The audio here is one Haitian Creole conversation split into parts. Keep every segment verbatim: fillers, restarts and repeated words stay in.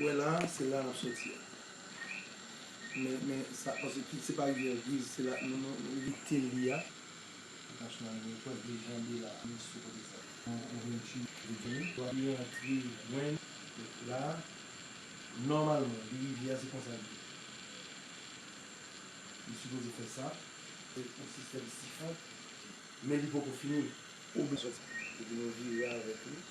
Wè la, se la n ap soti a. Men, men, sa, paske tout se pa rivyè griz, se la, nou, nou, nou, li te li a. Nasyonal, nou, pran de janbe la, nou sou kote sa. On, on venntuit, li vini, li antre jwenn, la, nòmalman, li rivyè a, se konsa li ye. Li sipoze fè sa, se yon sistèm sifon, men li poko fini. Ou bezwen soti. Epi nou vire avèk li.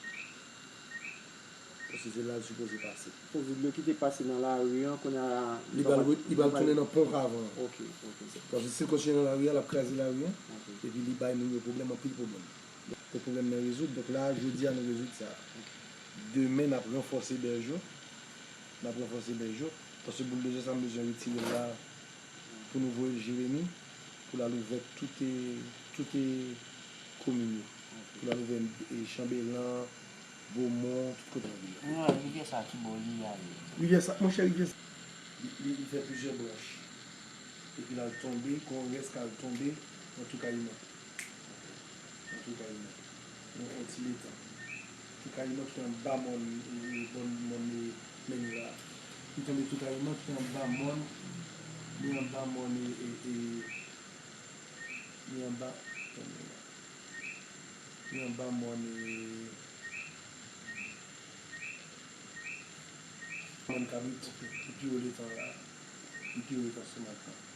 Paske se la l sipoze pase. Pou dlo ki te pase nan lari an, kounye a la, li pral, li pral tounen nan pon k avan an. Ok, ok. Paske si l kontinye nan lari a, l ap kraze lari an. Ok. Epi li bay moun yo pwoblèm, anpil pwoblèm. Donk, pwoblèm nan rezoud. Donk la, jodi a, nou rezoud sa. Demen, n ap ranfòse bèj yo. N ap ranfòse bèj yo. Paske bouldozè sa, m bezwen retire l la pou nou voye l Jeremi, pou l al ouvè tout, tout komin yo. Pou l al ouvè, e, Chanbelan, Bomon, tout kote nan vil la. Rivyè sa, ki bò li ale? Rivyè sa, monchè, rivyè sa, li, li, li fè plizyè branch. Epi l al tonbe, gon rès k al tonbe nan Tou Kayiman. Nan Tou Kayiman. Yon, yon ti letan. Tou Kayiman ki anba mòn, e, e, bò mòn, e, Mènera. Li tonbe Tou Kayiman ki anba mòn, li anba mòn, e, e, e, li anba, li anba mòn, e, mòn kabrit, ki pi wo letan la, ki pi wo letan Senmak lan.